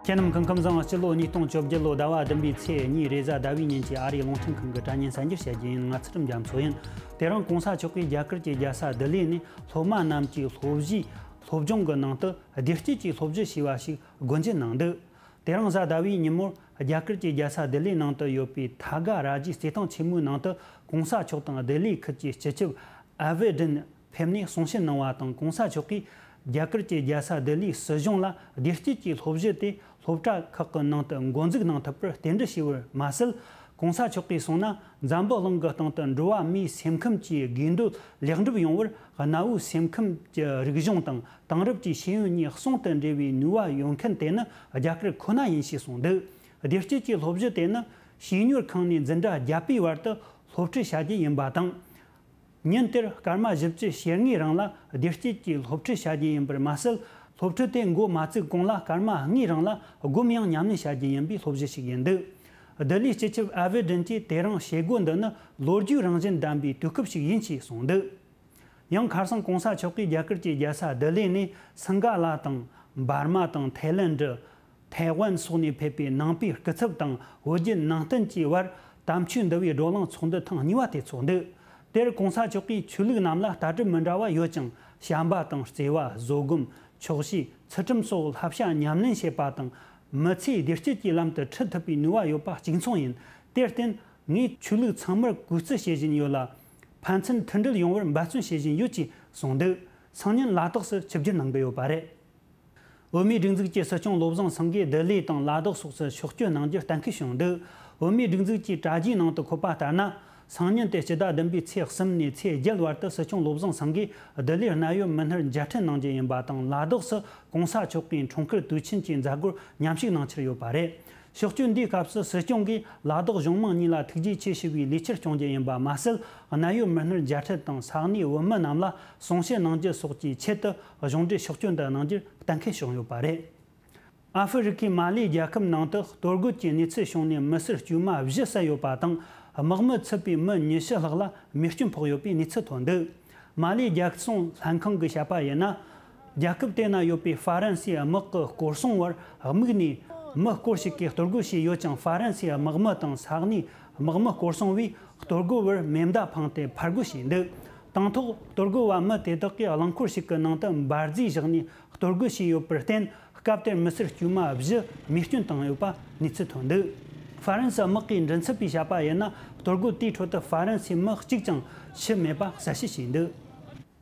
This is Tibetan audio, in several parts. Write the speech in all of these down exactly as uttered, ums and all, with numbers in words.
ཁྱེད་རྣམས་སྐུ་ཁམས་བཟང་། སྤྱི་ལོ་ཉིས་སྟོང་བཅོ་བརྒྱད་ལོ་ཟླ་བ་བདུན་པའི་ཚེས་གཉིས་རེས་གཟའ་ཟླ་བའི་ཉིན་གྱི་ཨ་རིའི་རླུང་འཕྲིན་ཁང་གི་དྲ་བརྙན་གསར་འགྱུར་བཤད་རྒྱུ་ཡིན། ང་ཚུལ་ཁྲིམས་རྒྱ་མཚོ་ཡིན། དེ་རིང་གོང་ས་མཆོག་གིས་རྒྱ་གར་གྱི་རྒྱལ་ས་ལྡི་ལི་ནས་སློབ་མ་རྣམས་ཀྱི་སློབ་གཞིའི་སློབ་སྦྱོང་གི་ནང་དུ་བདེ་སྐྱིད་ཀྱི་སློབ་གཞི་ཞེས་པ་ཞིག་སྒོ་འབྱེད་གནང་འདུག་དེ་རིང་གཟའ་ཟླ་བའི་ཉིན་མོར་རྒྱ་གར་གྱི་རྒྱལ་ས་ལྡི་ལིའི་ནང་དུ་ཡོད་པའི་ཐ་ག་ར་ཇིའི་རྩེད་ཐང་ཆེན་མོའི་ནང་དུ་གོང་ས་མཆོག་དང་ལྡི་ལིའི་ཁུལ་གྱི་སྤྱི་ཁྱབ་ཨ་བྷེ་ཌིན་ཕེབས་ནས་གསུང་བཤད་གནང་བ་དང་། གོང་ས་མཆོག་གིས་རྒྱ་གར་གྱི་རྒྱལ་ས་ལྡི་ལིའི་སྲིད་གཞུང་ལ་བདེ་སྐྱིད་ཀྱི་སློབ་གཞི་དེ་སློབ་གྲྭ་ཁག་གི་ནང་དུ་འགོ་འཛུགས་གནང་ཐུབ་པར་རྟེན་འབྲེལ་ཞུས་པར་མ་ཟད། གོང་ས་མཆོག་གིས་གསུངས་ན། འཛམ་བུ་གླིང་གི་སྟེང་དུ་འགྲོ་བ་མིའི་སེམས་ཁམས་ཀྱི་དགོས་འདོད་ལེགས་འགྲུབ་ཡོང་བར་གནའ་བོའི་སེམས་ཁམས་ཀྱི་རིག་གཞུང་དང་། དེང་རབས་ཀྱི་ཤེས་ཡོན་གཉིས་ཟུང་དུ་འབྲེལ་བའི་ནུས་པ་ཡོད་མཁན་དེ་ནི་རྒྱ་གར་ཁོ་ན་ཡིན་ཞེས་གསུངས་འདུག་བདེ་སྐྱིད་ཀྱི་སློབ་གཞི་དེ་ནི་བྱིས་གཉོར་ཁང་ནས་འཛིན་གྲྭ་བརྒྱད་པའི་བར་དུ་སློབ་ཁྲིད་བྱ་རྒྱུ་ཡིན་པ་དང་། ཉིན་དེར་སྐར་མ་བཞི་བཅུ་ཞེ་ལྔའི་རིང་ལ་བདེ་སྐྱིད་ཀྱི་སློབ་ཁྲིད་བྱ་རྒྱུ་ཡིན་པར་མ་ཟད། སློབ་ཁྲིད་དེ་འགོ་མ་བཙུགས་གོང་ལ་སྐར་མ་ལྔའི་རིང་ལ་སྒོམ་ཡང་ཉམས་ལེན་བྱ་རྒྱུ་ཡིན་པའི་སློབ་གཞི་ཞིག་ཡིན་འདུག་ལྡི་ལིའི་སྤྱི་ཁྱབ་ཨ་བྷེ་ཌིན་གྱིས་དེ་རིང་བྱེད་སྒོ་འདི་ནི་ལོ་རྒྱུས་རང་བཞིན་ལྡན་པའི་དུས་སྐབས་ཤིག་ཡིན་ཞེས་གསུངས་འདུག་ཡང་ཁ་སང་གོང་ས་མཆོག་གིས་རྒྱ་གར་གྱི་རྒྱལ་ས་ལྡི་ལི་ནས་སིང་ག་ལ་དང་འབར་མ་དང་ཐའི་ལེན་ཌི། ཐའེ་ཝན་སོགས་ནས་ཕེབས་པའི་ནང་པའི་སྐུ་ཚབ་དང་བོད་བརྒྱུད་ནང་བསྟན་གྱི་བར་དམ་ཆོས་འདུལ་བའི་བགྲོ་གླེང་ཚོགས་འདུ་ཐེངས་གཉིས་པ་དེ་ཚོགས་འདུག་དེར་གོང་ས་མཆོག་གིས་ཆོས་ལུགས་རྣམས་ལ་ལྟ་གྲུབ་མི་འདྲ་བ་ཡོད་ཀྱང་། བྱམས་པ་དང་བརྩེ་བ། བཟོད་སྒོམ། ཆོག་ཤེས། ཚུལ་ཁྲིམས་སོགས་བསླབ་བྱ་ཉམས་ལེན་བྱེད་པ་དང་། མི་ཚེ་བདེ་སྐྱིད་ཀྱི་ལམ་དུ་ཁྲིད་ཐུབ་པའི་ནུས་པ་ཡོད་པ་གཅིག་མཚུངས་ཡིན། དེར་བརྟེན། ངས་ཆོས་ལུགས་ཚང་མར་གུས་བརྩི་བྱེད་བཞིན་ཡོད་ལ། ཕན་ཚུན་མཐུན་སྒྲིལ་ཡོང་བར་འབད་བརྩོན་བྱེད་བཞིན་ཡོད་ཅེས་གསུངས་འདུག་སང་ཉིན་ལ་དྭགས་སུ་ཆིབས་བསྒྱུར་གནང་གི་ཡོད་པ་རེད། བོད་མིའི་སྒྲིག་འཛུགས་ཀྱི་སྲིད་སྐྱོང་བློ་བཟང་སེང་གེས་ལྡི་ལི་དང་ལ་དྭགས་སོགས་སུ་ཕྱོགས་བསྐྱོད་གནང་རྒྱུར་གཏན་འཁེལ་བྱུང་འདུག་བོད་མིའི་སྒྲིག་འཛུགས་ཀྱི་དྲ་རྒྱའི་ནང་དུ་འཁོད་པ་ལྟར་ན། སང་ཉིན་ཏེ་སྤྱི་ཟླ་བདུན་པའི་ཚེས་གསུམ་ནས་ཚེས་བརྒྱད་བར་དུ་སྲིད་སྐྱོང་བློ་བཟང་སེང་གེས་ལྡི་ལིར་གནད་ཡོད་མི་སྣར་མཇལ་འཕྲད་གནང་རྒྱུ་ཡིན་པ་དང་། ལ་དྭགས་སུ་གོང་ས་མཆོག་གི་འཁྲུངས་སྐར་དུས་ཆེན་གྱི་མཛད་སྒོར་མཉམ་ཞུགས་གནང་འཆར་ཡོད་པ་རེད། ཕྱོགས་བསྐྱོད་འདིའི་སྐབས་སུ་སྲིད་སྐྱོང་གིས་ལ་དྭགས་གཞུང་མང་གཉིས་ལ་ཐུགས་རྗེ་ཆེ་ཞུ་བའི་ལས་འཆར་སྐྱོང་རྒྱུ་ཡིན་པ་མ་ཟད། གནད་ཡོད་མི་སྣར་མཇལ་འཕྲད་དང་ས་གནས་བོད་མི་རྣམས་ལ་གསུང་བཤད་གནང་རྒྱུ་སོགས་ཀྱི་ཆེད་དུ་གཞུང་འབྲེལ་ཕྱོགས་བསྐྱོད་འདི་གནང་རྒྱུར་གཏན་འཁེལ་བྱུང་ཡོད་པ་རེད། ཨ་ཧྥེ་རི་ཁའི་མ་ལི་རྒྱལ་ཁབ་ནང་དུ་གཏོར་རྒོལ་གྱི་གནས་ཚུལ་བྱུང་ནས་མི་སེར་དཀྱུས་མ་བཞི་བསད་ཡོད་པ་དང་། དམག་མི་ཚུད་པའི་མི་ཉི་ཤུ་ལྷག་ལ་རྨས་སྐྱོན་ཕོག་ཡོད་པའི་གནས་ཚུལ་ཐོན་འདུག་མ་ལི་རྒྱལ་སྲུང་ལྷན་ཁང་གིས་བཤད་པ་ཡིན་ན། རྒྱལ་ཁབ་དེ་ན་ཡོད་པའི་ཧྥ་རན་སིའི་དམག་གི་སྐོར་སྲུང་བར་དམིགས་ནས་མི་སྐོར་ཞིག་གིས་གཏོར་རྒོལ་བྱས་ཡོད་ཀྱང་། ཧྥ་རན་སིའི་དམག་མི་དང་ས་གནས་དམག་མི་སྐོར་སྲུང་བས་གཏོར་རྒོལ་བར་མེ་མདའ་འཕངས་ཏེ་ཕར་རྒོལ་བྱས་འདུག་དང་ཐོག་གཏོར་རྒོལ་བ་མི་དེ་དག་གིས་རླངས་འཁོར་ཞིག་གི་ནང་དུ་འབར་རྫས་བཞག་ནས་གཏོར་རྒོལ་བྱས་ཡོད་པར་བརྟེན། སྐབས་དེར་མི་སེར་དཀྱུས་མ་བཞི་རྨས་སྐྱོན་བཏང་ཡོད་པ་གནས་ཚུལ་ཐོན་འདུག་ཧྥ་རན་སི་དམག་གིས་མགྲིན་ཚབ་པས་བཤད་པ་ཡིན་ན། གཏོར་རྒོལ་དེའི་ཁྲོད་དུ་ཧྥ་རན་སིའི་མི་གཅིག་ཀྱང་ཤི་མེད་པ་གསལ་བཤད་བྱས་འདུག་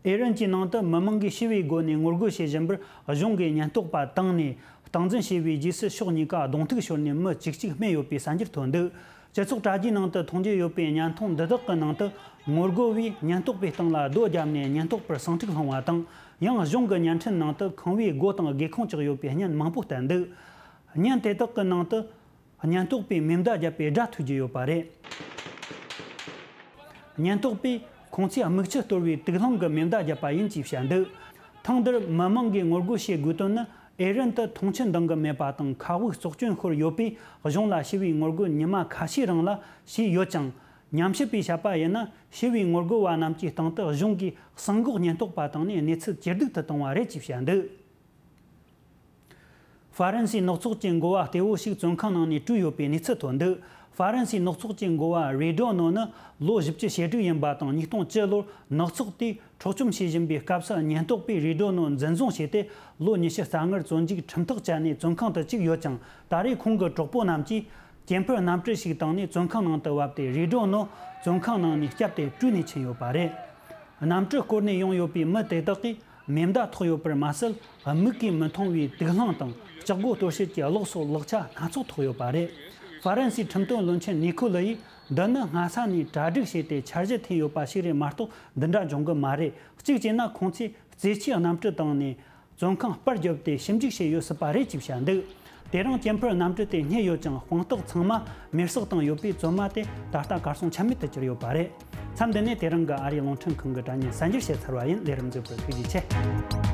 ཨི་རན་གྱི་ནང་དུ་མི་མང་གིས་ཞི་བའི་སྒོ་ནས་ངོ་རྒོལ་བྱེད་བཞིན་པར། གཞུང་གིས་ཉེན་རྟོག་པ་བཏང་ནས་སྟངས་འཛིན་བྱས་པའི་རྗེས་སུ། ཕྱོགས་གཉིས་ཀ་གདོང་ཐུག་ཤོར་ནས་མི་བཅུ་གཅིག་རྨས་ཡོད་པའི་གསར་འགྱུར་ཐོན་འདུག་སྤྱི་ཚོགས་དྲ་རྒྱའི་ནང་དུ་མཐོང་རྒྱུ་ཡོད་པའི་བརྙན་ཐུང་འདི་དག་གི་ནང་དུ། ངོ་རྒོལ་བས་ཉེན་རྟོག་པའི་སྟེང་ལ་རྡོ་བརྒྱབ་ནས་ཉེན་རྟོག་པར་ཟིང་འཁྲུག་སློང་བ་དང་། ཡང་གཞུང་གི་བརྙན་འཕྲིན་ནང་དུ་ཁང་བའི་སྒོ་དང་སྒེའུ་ཁུང་བཅག་ཡོད་པའི་བརྙན་མང་པོ་བསྟན་འདུག་བརྙན་དེ་དག་གི་ནང་དུ། ཉེན་རྟོག་པས་མེ་མདའ་བརྒྱབ་པའི་སྒྲ་ཐོས་རྒྱུ་ཡོད་པ་རེད། ཉེན་རྟོག་པས་ཁོང་ཚོས་མིག་ཆུ་གཏོར་བའི་དུག་རླངས་ཀྱི་མེ་མདའ་བརྒྱབ་པ་ཡིན་ཅེས་བཤད་འདུག་ཐེངས་འདིར་མི་མང་གིས་ངོ་རྒོལ་བྱེད་དགོས་དོན་ནི། ཨི་རན་དུ་འཐུང་ཆུ་འདང་གི་མེད་པ་དང་། མཁའ་དབུགས་བཙོག་སྐྱོན་ཤོར་ཡོད་པས། གཞུང་ལ་ཞི་བའི་ངོ་རྒོལ་ཉི་མ་ཁ་ཤས་རིང་ལ་བྱས་ཡོད་ཀྱང་། ཉམས་ཞིབ་པས་བཤད་པ་ཡིན་ན། ཞི་བའི་ངོ་རྒོལ་བ་རྣམས་ཀྱི་སྟེང་དུ་གཞུང་གིས་གསང་སྒོག་ཉེན་རྟོག་པ་བཏང་ནས་གནས་ཚུལ་ཇེ་སྡུག་ཏུ་བཏང་བ་རེད་ཅེས་བཤད་འདུག་ཧྥ་རན་སིའི་ནག་ཚོགས་ཀྱི་འགོ་བ་གཏེ་བོ་ཞིག་བཙོན་ཁང་ནང་ནས་བྲོས་ཡོད་པའི་གནས་ཚུལ་ཐོན་འདུག་ཧྥ་རན་སིའི་ནག་ཚོགས་ཀྱི་འགོ་བ་རེ་ཌོ་ནོ་ནི་ལོ་བཞི་བཅུ་ཞེ་དྲུག་ཡིན་པ་དང་། ཉིས་སྟོང་བཅུ་ལོར་ནག་ཚོགས་དེས་འཕྲོག་བཅོམ་བྱེད་བཞིན་པའི་སྐབས་སུ། ཉེན་རྟོག་པས་རེ་ཌོ་ནོ་འཛིན་བཟུང་བྱས་ཏེ། ལོ་ཉི་ཤུ་རྩ་ལྔར་བཙོན་འཇུག་ཁྲིམས་ཐག་བཅད་ནས་བཙོན་ཁང་དུ་བཅུག་ཡོད་ཀྱང་། ད་རེས་ཁོང་གི་གྲོགས་པོ་རྣམས་ཀྱིས་གྱེན་འཕུར་གནམ་གྲུ་ཞིག་བཏང་ནས་བཙོན་ཁང་ནང་དུ་བབས་ཏེ། རེ་ཌོ་ནོ་བཙོན་ཁང་ནང་ནས་བསྐྱབས་ཏེ་བྲོས་ནས་ཕྱིན་ཡོད་པ་རེད། གནམ་གྲུ་བསྐོར་ནས་ཡོང་ཡོད་པའི་མི་དེ་དག་གིས་མེ་མདའ་ཐོགས་ཡོད་པར་མ་ཟད། མིག་གིས་མི་མཐོང་བའི་དུག་རླངས་དང་། ལྕགས་སྒོ་གཏོར་བྱེད་ཀྱི་གློག་སོགས་ལག་ཆ་སྣ་ཚོགས་ཐོགས་ཡོད་པ་རེད། ཧྥ་རན་སིའི་ཁྲིམས་དོན་བློན་ཆེན་ནི་ཁོ་ལེ་ཡིས། འདི་ནི་སྔ་ས་ནས་གྲ་སྒྲིག་བྱས་ཏེ་འཆར་གཞི་འཐེན་ཡོད་པ་ཞིག་རེད་མ་གཏོགས། འདི་འདྲ་འབྱུང་གི་མ་རེད། གཅིག་བྱས་ན། ཁོང་ཚོས་རྩེད་ཆས་གནམ་གྲུ་བཏང་ནས་བཙོན་ཁང་སྤར་བརྒྱབ་སྟེ་ཞིབ་འཇུག་བྱས་ཡོད་སྲིད་པ་རེད་ཅེས་བཤད་འདུག་དེ་རིང་གྱེན་འཕུར་གནམ་གྲུ་དེ་རྙེད་ཡོད་ཀྱང་། དཔང་རྟགས་ཚང་མ་མེར་སྲེག་བཏང་ཡོད་པས། བཙོན་མ་དེ་ད་ལྟ་གར་སོང་ཆ་མེད་དུ་གྱུར་ཡོད་པ་རེད། མཚམས་འདི་ནས་དེ་རིང་གི་ཨ་རིའི་རླུང་འཕྲིན་ཁང་གི་དྲ་བརྙན་གསར་འགྱུར་བཤད་ཚར་བ་ཡིན། ལས་རིམ་མཛད་པར་ཐུགས་རྗེ་ཆེ།